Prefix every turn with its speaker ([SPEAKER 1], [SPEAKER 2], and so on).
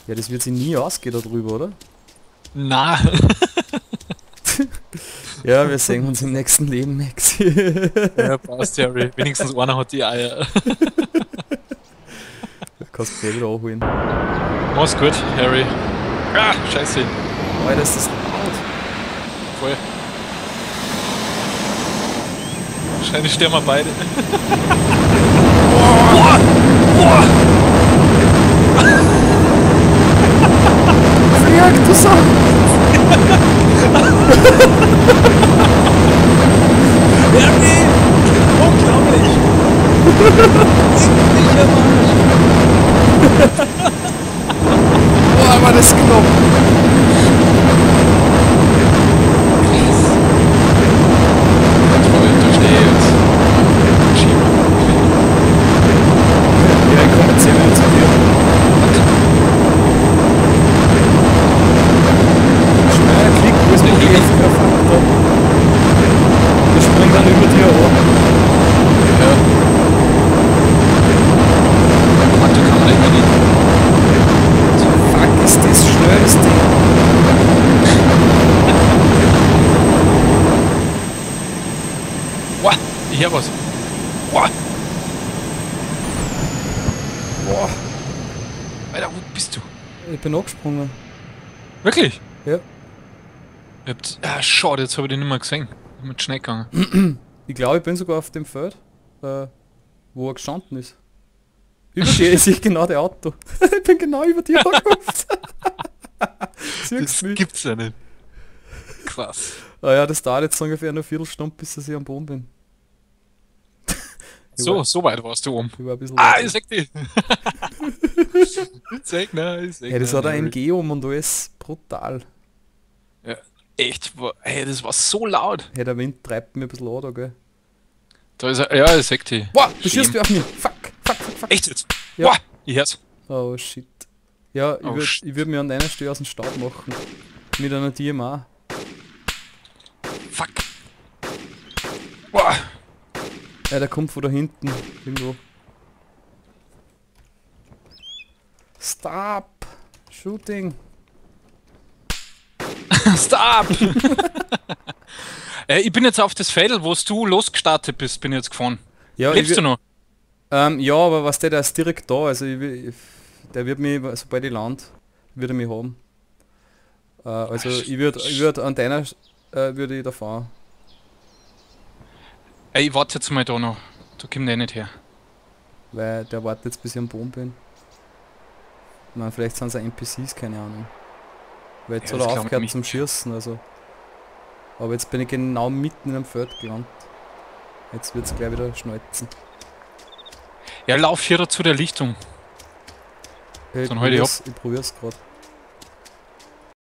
[SPEAKER 1] Ja, das wird sich nie ausgehen da drüber, oder?
[SPEAKER 2] Na.
[SPEAKER 1] Ja, wir sehen uns im nächsten Leben, Max.
[SPEAKER 2] Ja, passt, Harry. Wenigstens einer hat die Eier.
[SPEAKER 1] Du kannst mich wieder anholen.
[SPEAKER 2] Mach's gut, Harry. Ah, scheiße.
[SPEAKER 1] Alter, ist das laut.
[SPEAKER 2] Voll. Wahrscheinlich sterben wir beide. Boah! Boah!
[SPEAKER 1] Flieg, du Sau!
[SPEAKER 2] Harry! Unglaublich! Leck mich am Arsch!
[SPEAKER 1] Boah, war das knapp!
[SPEAKER 2] Voll durch Schnee und Schieber.
[SPEAKER 1] Ja, ich komme jetzt eh wieder zu dir. Schnell, klick, wo ist mein GFK-Faktor? Der springt dann über dir an.
[SPEAKER 2] Ja. Warte, kann man irgendwie nicht.
[SPEAKER 1] Fuck, ist das schnell, das Ding.
[SPEAKER 2] Boah, ich hör was. Boah.
[SPEAKER 1] Boah.
[SPEAKER 2] Alter, wo bist du?
[SPEAKER 1] Ich bin angesprungen.
[SPEAKER 2] Wirklich?
[SPEAKER 1] Ja.
[SPEAKER 2] Ah, schade, jetzt habe ich den nicht mehr gesehen. Ich bin schnell gegangen.
[SPEAKER 1] Ich glaube, ich bin sogar auf dem Feld, wo er gestanden ist. Über dir ist ich genau der Auto. Ich bin genau über dir angerufen.
[SPEAKER 2] Das gibt's ja nicht. Krass.
[SPEAKER 1] Ah ja, das dauert jetzt ungefähr eine Viertelstunde, bis ich am Boden bin.
[SPEAKER 2] So, so weit warst du oben.
[SPEAKER 1] Ich war ein bisschen
[SPEAKER 2] ah, ich seh dich. Ich seh, ne, ich seh.
[SPEAKER 1] Hey, das hat ein MG um und alles brutal.
[SPEAKER 2] Ja, echt. Hey, das war so laut.
[SPEAKER 1] Hey, der Wind treibt mir ein bisschen an da, gell?
[SPEAKER 2] Da ist er, ja, ich seh dich.
[SPEAKER 1] Boah, du schießt du auf mich. Fuck, fuck, fuck, fuck.
[SPEAKER 2] Echt jetzt?
[SPEAKER 1] Ja.
[SPEAKER 2] Boah, ich hör's.
[SPEAKER 1] Oh shit. Ja, ich würd mir an deiner Stelle aus dem Staub machen. Mit einer DMA.
[SPEAKER 2] Fuck. Boah.
[SPEAKER 1] Ja, der kommt von da hinten. Irgendwo. Stop! Shooting!
[SPEAKER 2] Stop! Ich bin jetzt auf das Feld, wo du losgestartet bist, bin ich jetzt gefahren.
[SPEAKER 1] Ja,
[SPEAKER 2] lebst du noch?
[SPEAKER 1] Ja, aber was der ist direkt da, also der wird mich, sobald ich land, wird er mich haben. Also ich würd an deiner würde ich da fahren.
[SPEAKER 2] Ey, ich warte jetzt mal da noch. Da kommt der nicht her.
[SPEAKER 1] Weil der wartet jetzt, bis ich am Boden bin. Ich meine, vielleicht sind es auch NPCs, keine Ahnung. Weil jetzt
[SPEAKER 2] ja,
[SPEAKER 1] hat er aufgehört zum Schießen, also. Aber jetzt bin ich genau mitten in einem Feld gelandet. Jetzt wird es gleich wieder schneuzen.
[SPEAKER 2] Ja, lauf hier zu der Lichtung.
[SPEAKER 1] Ich, dann halt ich probier's grad.